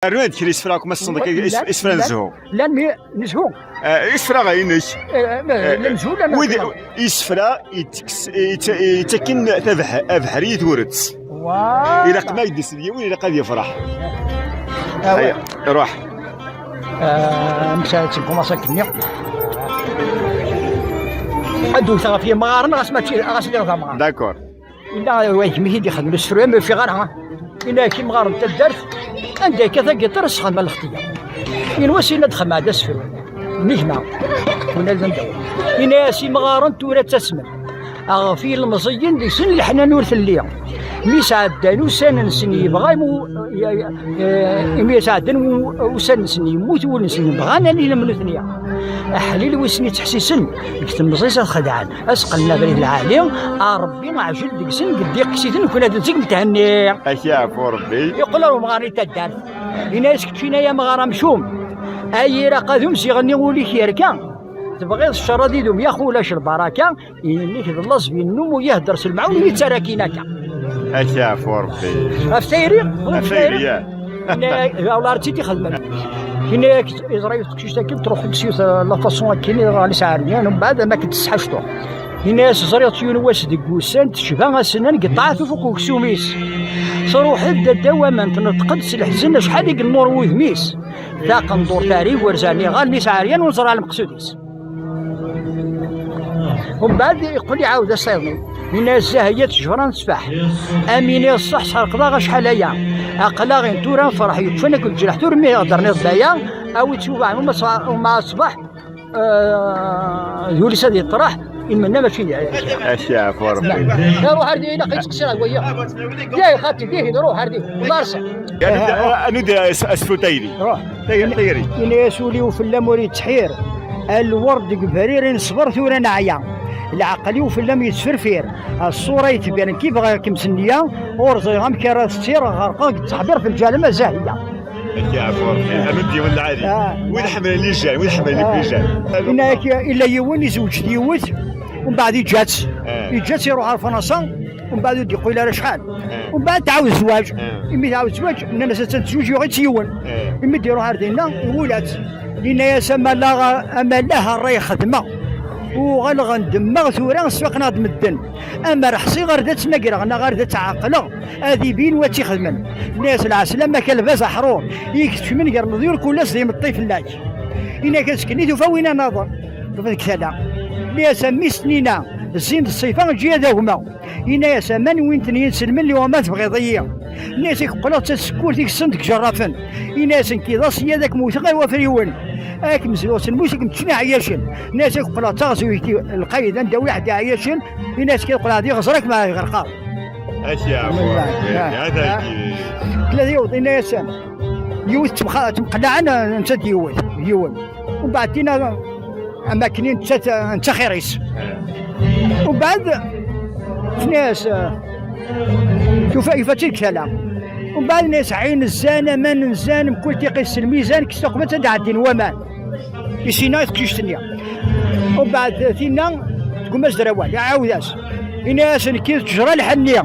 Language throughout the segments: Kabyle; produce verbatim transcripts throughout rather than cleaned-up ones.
Rnu-d kra isefra akk ma tessneḍ akka, is- isefra n zzhu. Llan mi nezhu. Eh, isefra inek. Eh, ma- Eh, la nezhu, la wid- isefra yetteks- yett- yettakken tabeh- abeḥri i turet. Ilaq ma yeddes d yiwen, ilaq ad yefreḥ. Aya, ruḥ. Msat nkumaṣ akkenni. Ad d-wteɣ ɣef yimɣaren, ɣas mačči, ɣas lliɣ d amɣar. D'accord. Illa wayegmi i d-ixdem usefru, ma ufiɣ ara. Illa ak imɣaren n taddart, anda akka tagiṭar sexdem lextiya. Inwa sin ad xedmeɣ d asefru. Nigma. Kuna d anda. Ina-as imɣaren tura ttasmen. Ɣef yilmeẓyen deg-sen leḥnana ur telli. Mi sɛeddan ussan-nsen yebɣa imu- ya- ya- eh, imi sɛeddan u- ussan-nsen yemmut wul-nsen, bɣan ad ilmen nutni. Aḥlil wis-sen yettḥessisen deg temẓi-s ad xedɛen, ad s-qqlen abrid lɛali, a Rebbi ɛjel deg-sen, deg ddiq-iten, kuna d zik mthenni. Ak yeɛfu Rebbi. Yeqqel ar umɣar i taddart. Ina-as keččini ay amɣar amcum, ay iraq ad umziɣ-nni ul-ik yerka. Tebɣiḍ ccer ad idum, yax ulac lbaraka. Inek d laẓ binnum u yehder s lmaɛun u yettarra akin akka. Ak yeɛfu Rebbi. Ɣef tayri? Ɣef tayri, ya. Yenna-yak, Allah ar tt-id-ixedmen. Yenna-yak, iẓra yiwet teqcict akin, truḥ deg-s yiwet, la façon akin, iḍ ɣer lisɛa ryan, mbeɛd am akken tesḥacṭuḥ. Yenna-yas, ẓriɣ-tt yiwen wass deg wussan, tecba asennan, geṭṭaɛet ufuk uksum-is. Truḥ-d ddaw aman, tneṭq-d s leḥzen, acḥal i yennur wudem-is. Taqendurt ar igerzan, iɣallen-is ɛeryan, ur neẓra lmeqsud-is. Umbeɛd yeqqel iɛawed asayeḍ-nni. Yenna-yas, Zahya tejbra n ssbeḥ. Amin i ṣṣeḥ sḥerqeḍ-aɣ acḥal aya. Aql-aɣ in tura nferḥ, yeččan akked leǧreḥ, tura mi heddren iḍ aya, awi-tt ubeɛd, uma ṣ-, uma ṣṣbeḥ, eh, d ul-is ad yeṭṭreḥ, imenna mačči d. Ak yeɛfu Rebbi. Ruḥ ar di, ilaq yettqeṣṣir ar waya. Ya xati, dihin, ruḥ ar di. Ḍarsa. Anu d asfru tayri. Ruḥ. Tayri, tayri. Ini-as ul-iw fell-am ur yettḥir. A lwerd deg ubrid i neṣber tura neɛya. Leɛqel-iw fell-am yettferfir. Ṣṣura yettban kif bɣiɣ-kem s nniya, ur ẓriɣ amek ara tettireɣ, ɣerqeɣ deg ttḥbir f lǧahannama Zahya. Ak yeɛfu Rebbi. Anu d-yiwen lɛali. Ah. Wid ḥemmlen lijan, wid ḥemmlen lijan. Yenna-yak illa yiwen izewǧ d yiwet, umbeɛd iǧǧa-tt. Ah. Iǧǧa-tt iruḥ ar Fransa. Umbeɛd ur d-yeqqil ara acḥal. Eh. Umbeɛd tɛawed zzwaǧ. Eh. Imi tɛawed zzwaǧ, nnan-as attan tezweǧ, yuɣ-itt yiwen. Eh. Imi d-iruḥ ar dinna, iwula-tt. Yenna-yas, amalah, amalah ṛṛay xedmeɣ. Uɣaleɣ ndemmeɣ tura, sfaqen-aɣ-d medden. Amer ḥṣiɣ ar d ad tt-nagreɣ neɣ ar d ad tt-ɛeqleɣ, ad ibin wa tt-ixedmen. Yenna-yas, lɛeslama-k a lbaz aḥrur, i ikeččmen gar leḍyur kul ass d imeṭṭi fell-ak. Yenna-yak, azekka-nni tufa win anaḍen. Tufa deg tala. Yenna-yas, a mmi-s Tnina, zzin d ṣṣifa, eǧǧ-iyi ad agmeɣ. Yenna-yas, aman wwin-ten yinselmen, liwama tebɣiḍ-iyi. Yenna-yas, i yeqqleɣ d tasekkurt i yessen deg ijerrafen. Yenna-yas, nekk d aṣeyyad, ad kem-wteɣ ar wafriwen. Ad kem-zluɣ s lmus, ad kem-ččen iɛeyyacen. Yenna-yas, i yeqqleɣ d taɣzuyt, lqayed, anda wiḥed iɛeyyacen. Yenna-yas, kya yeqqleɣ d iɣẓer, ad kem-ɣerqeɣ. Ak yeɛfu Rebbi. Ah. Tella yiwet, yenna-yas, yiwet temqa-, temqellaɛen, netta d yiwet, yiwen. Umbeɛd tina, am akken i nettat, netta xir-is. Umbeɛd, tenna-yas, tufa, yufa-tt-id deg tala. Umbeɛd, tenna-yas, ɛin zzan, aman zzan, mkul tiqit s lmizan, kkes tuqbilt ad d-ɛeddin waman. Isina i teqcict-nni. Umbeɛd, tinna, tgumma-s d awal, iɛawed-as. Ini-as, nekk d ttejra lḥenni.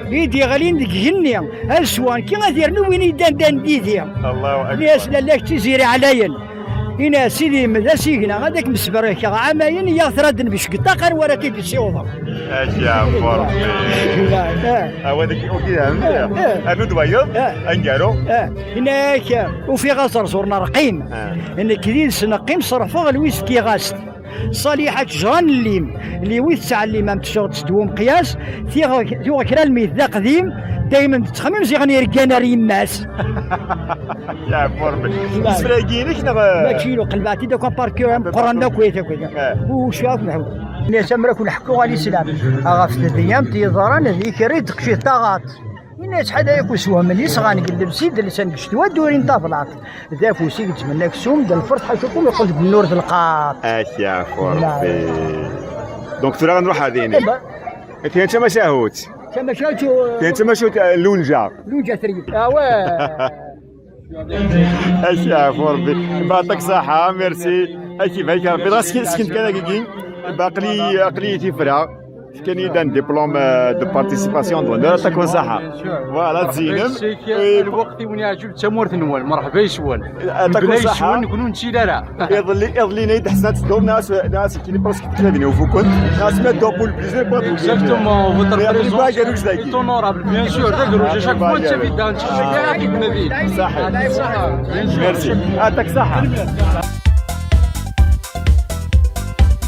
I d-yeɣlin deg igenni, ad sweɣ nekki, ad yernu win yeddan dan didi. Allahu akbar. Ini-as, lalla-k d tiziri ɛlayen. Ini-as, Sidi, med asigna, ad kem-sberkeɣ ɛamayen, i aɣ-tradden becgeṭṭaq, anwa ara t-id-issiwḍen? Ak yeɛfu Rebbi. Eh. Awal-agi ur k-yefhem mliḥ. Eh, eh. Anu d wayeḍ, eh, aneggaru. Eh. Ini-ak, ufiɣ aẓerẓur n ṛṛqim. Eh. Nekk d yid-s neqqim, ṣerfeɣ lwiz fkiɣ-as-t. Ṣaliḥa ttejra n llim, liwi tettɛellim am tceɣt s ddwa umeqyas, tiɣ-, tuɣ kra lmid d aqdim, daymen tettxemmim ziɣen irgan ar yemma-s. Yeɛfu Rebbi. Isefra-agi-inek neɣ? Mačči inu, qelbeɣ-t-id akk, aparki ameqqran akk, akk, akk. Eh. Ur cfiɣ akk neḥwi. Nniɣ-as amer ad ken-ḥkuɣ a lislam ɣef tedyamt yeḍran di kra i d-teqciḍ taɣaṭ. Yenna-yas ḥala yakk uswehmen yesɣan deg llebs idelsan deg ccetwa durin tablaṭ. D afus i gezzmen aksum, d lferṣ ḥaca kum yeqqel deg nnur d lqaṭ. Ak yeɛfu Rebbi. Donc tura ad nruḥ ar dini. Tihin d tamacahut. Tamacahut, uh, tihin d tamacahut, uh, Lunja. Lunja three. Awah. Ak yeɛfu Rebbi. Baɛṭek ṣaḥa, merci. Ak ibarek Rebbi. Dɣa skin, skin kan agigi. Aql-i, aql-i tifra. Fkan-iyi-d un diplôme, euh, de participation d'honneur, ad takun ṣaḥa. Voilà, tezinem. Lweqt-iw n yeɛjeb d tamurt-nwen, merḥba yes-wen. Ad takun ṣaḥa. Nekni ur nettili ara. Iḍelli, iḍelli-nni d-ḥesna teddur nas nas kini presque tekna din ufukun. Nas ma ddu pour le plaisir, pas de plaisir. Exactement, votre présence est honorable, bien sûr. D agruj, à chaque fois, c'est évident. Merci. Ad takun ṣaḥa.